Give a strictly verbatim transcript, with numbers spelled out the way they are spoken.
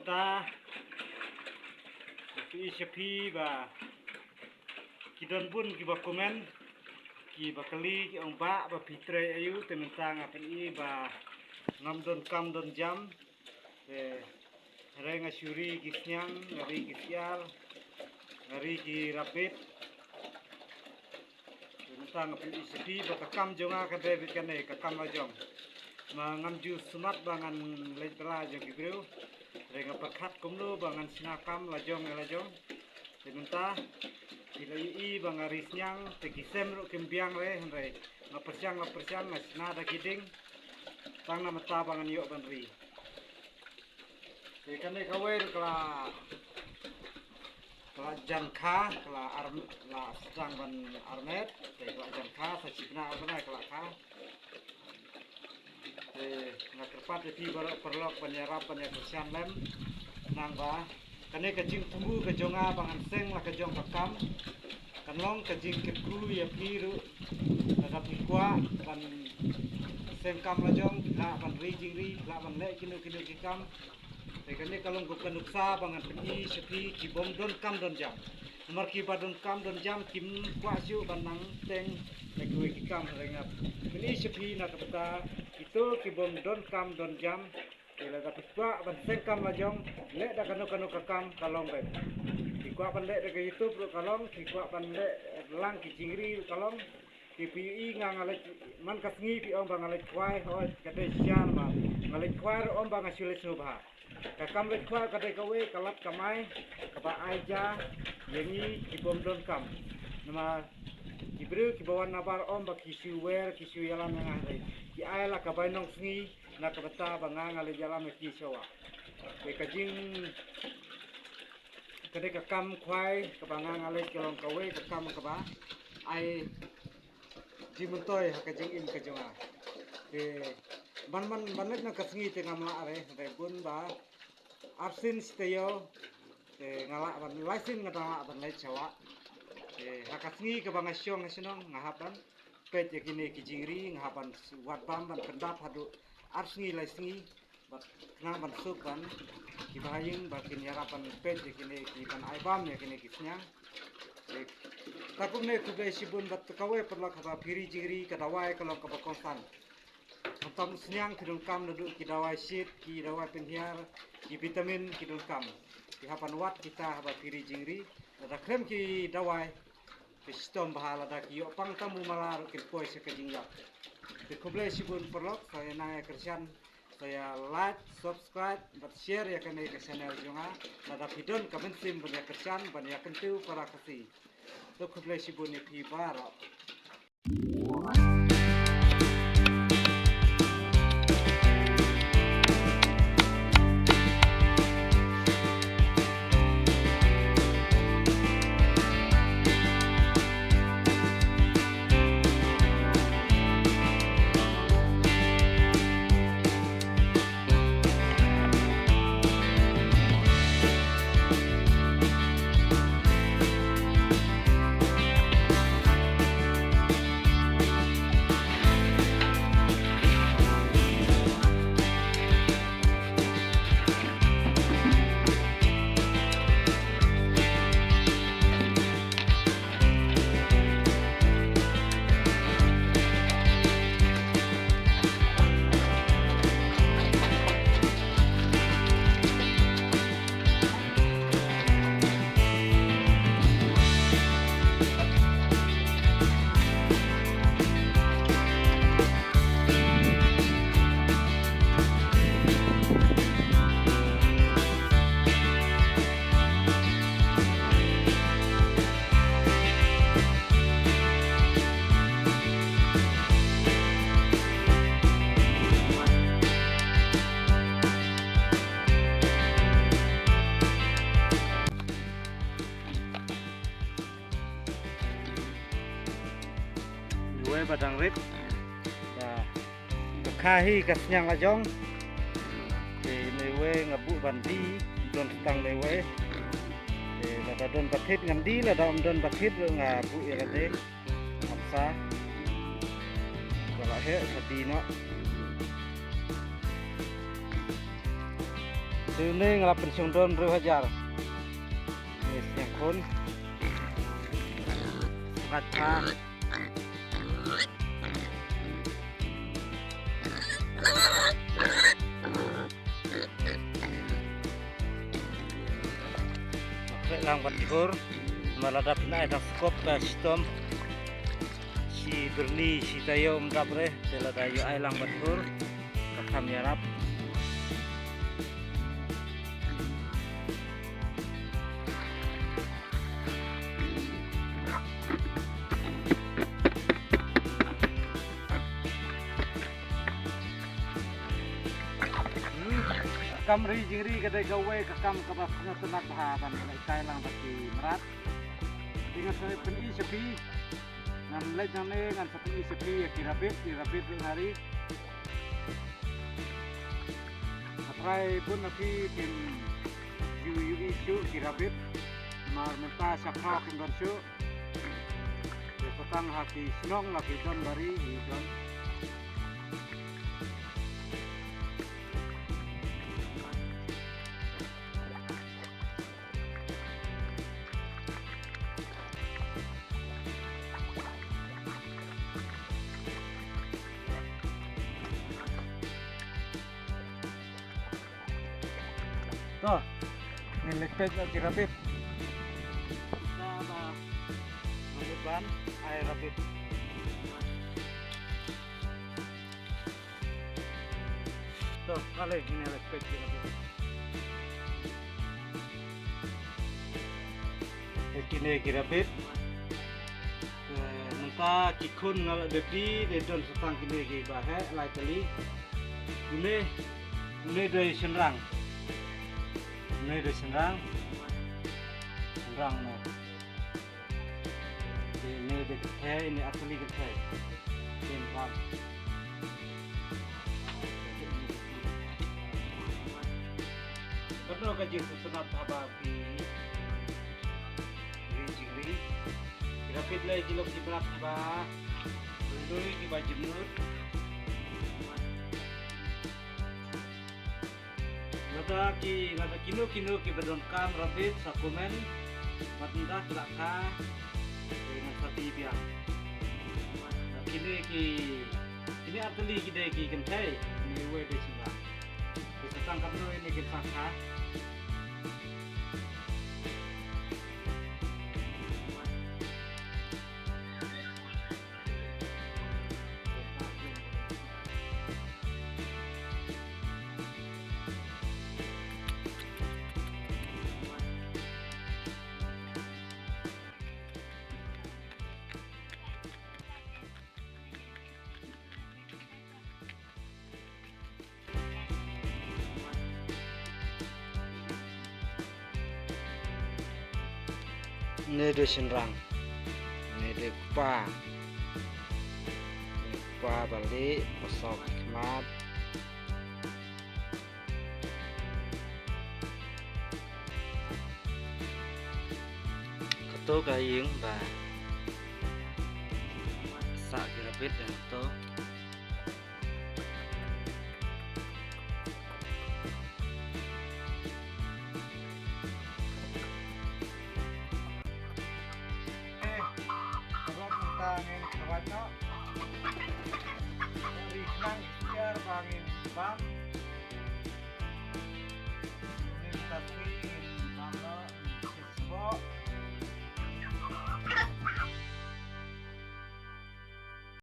Ta, phi i sha phi ba ki don bun kiba comment, kiba kylli, ki ong ba, ba phi trei aïu, te mynta nga pyni ba ngam don kam don jam. Te hynrei nga shu ri ki sniang, nga ri ki siar, nga ri ki rabbit. Te mynta nga pyni sha phi ba ka kam jong nga ka dei beit kane, ka kam la jong. Ma ngam ju smat ba ngan leit bla jong ki briew. Hynrei nga pyrkhat kumno ba ngan shna kam la jong ïa la jong. Te mynta phi la ïohi ba nga ri sniang, te ki sem ruh kim biang re, hynrei nga pyrshang, nga pyrshang, nga shna da ki dieng. Tang na mynta ba ngan ïoh ban ri. Te kane kawei ruh ka la, ka la jan kha, ka la ar, la sdang ban armet, te ka la jan kha, sa shi bnai ar bnai ka la kha. Te nga kyrpad ïa phi baroh paralok ban ïarap ban ïakyrshan lem. Nang ba kane ka jingthmu ka jong nga ba ngan seng la ka jong ka kam, kan long ka jingkyrkhu ïa phi ruh. Lada phi kwah ban seng kam la jong, phi lah ban ri jingri, phi lah ban leh kino kino ki kam. Te kane ka long ka nuksa ba ngan pyni sha phi ki bym don kam don jam. Namar kiba don kam don jam kim kwah shuh ban nang teng na kiwei ki kam, hynrei nga pyni sha phi na ka bynta kito ki bym don kam don jam. Te lada phi kwah ban seng kam la jong, leh da kano kano ka kam ka long beit. Phi kwah ban leh da ka YouTube ruh ka long, phi kwah ban leh lang ki jingri ruh ka long. Te phi ïohi nga, nga leit man ka sngi phi ong ba nga leit khwai, hooid ka dei shisha, ma nga leit khwai ruh ym ba nga shu leit sngewbha. Ka kam leit khwai ka dei kawei ka lad kamai kaba ai ja ïa ngi ki bym don kam. Namar ki briew kiba wan nabar ym ba ki shu wer, ki shu ïalam ïa nga, hynrei ki ai la ka bainong sngi na ka bynta ba nga, nga leit ïalam ïa ki sha wah. Te ka jing, ka dei ka kam khwai kaba nga, nga leit ka long kawei ka kam kaba ai jingmyntoi ha ka jingim ka jong nga. Te ban, ban, ban leit na ka sngi te ngam lah re, hynrei bun ba arsien shi taïew te nga lah ban, lai sien nga dang lah ban leit sha wah. Te ha ka sngi kaba nga shong ha shnong nga hap ban peit ïa kine ki jingri, nga hap ban wad bam ban pyndap haduh ar sngi lai sngi. Bad khnang ban suk ban kiba ha ïing ba kin ïarap ban peit ïa kine ki, ban ai bam ïa kine ki sniang. Te ta kumne, khublei shibun bad kawei paralok, haba phi ri jingri ka dawai ka long kaba kongsan. Khamtam sniang ki donkam naduh ki dawai shit, ki dawai pynhiar, ki vitamin ki donkam. Phi hap ban wad kita haba phi ri jingri. Lada khlem ki dawai te shitom bha, lada ki ïoh pang tam u mala ruh kin poi sha ka jingïap. Te khublei shibun paralok, sa ïa nang ïa kyrshan, sa ïa like, subscribe bad share ïa kane ka channel jong nga. Lada phi don ka mynsiem ban ïa kyrshan, ban ïa kyntiew para Khasi. To khublei shibun ïa phi baroh. Iwei ba dang rit. Ba, ba kha hi ka sniang la jong. Te neiwei nga buh ban die, don tang neiwei. Te lada don ba thied ngan die, lada ym don ba thied ruh nga buh ïa lade. Hapsa. Ba la heh sa die noh. Te une nga la pynshong don hynriew hajar. Ni sngewkhun. Sangat ha. Khreh lang bad ki hur. Namar lada phin ai dang skop ka shitom, shi byrni, shi taïew ym dap re. Te lada ïoh ai lang bad ki hur, ka kham ïarap. Hmm, ka kam ri jingri ka dei kawei ka kam kaba sngewtynnat bha ban lehkai lang bad ki mrad. Te ngan sa pyni sha phi, ngan leit nangne ngan sa pyni sha phi ïa ki rabbit, ki rabbit ruh nga ri. Nga trai bun na phi phin ju ïohi shuh ki rabbit. Namar mynta shaphrang kim don shuh. Te sa tang ha ki shnong la ki don bari hi don. To, ngin leit peit ïa ki rabbit. Sa ba ngin ban ai rabbit. To, ale ngin leit peit ki rabbit. Kine ki rabbit. Eh, mynta ki khun nga la dep dei don sa tang kine kiba heh lai tylli. Une, une dei shynrang. Une dei shynrang. Shynrang une. Te une dei kynthei, une ar tylli kynthei. Te bam. Katno ka jingsngewtynnat haba phi ri jingri. Ki rabbit lei ki long ki mrad kiba hynriew kiba jemnud. Lada ki, lada kino kino kiba donkam rabbit sa comment. Bad ynda ki la kha, te ngan sa die biang. Kine ki, kine ar tylli ki dei ki kynthei, kine uwei dei shynrang. Te sa tang katno ine kin sa kha. Une dei shynrang. Une dei kpa. Une kpa ba lieh, ba sok ki khmat. Kato ka ïing ba sah ki rabbit ïa kato. Eh, ka rot mynta ngin kawat noh. Ri khnang ikhtiar ba ngin bam.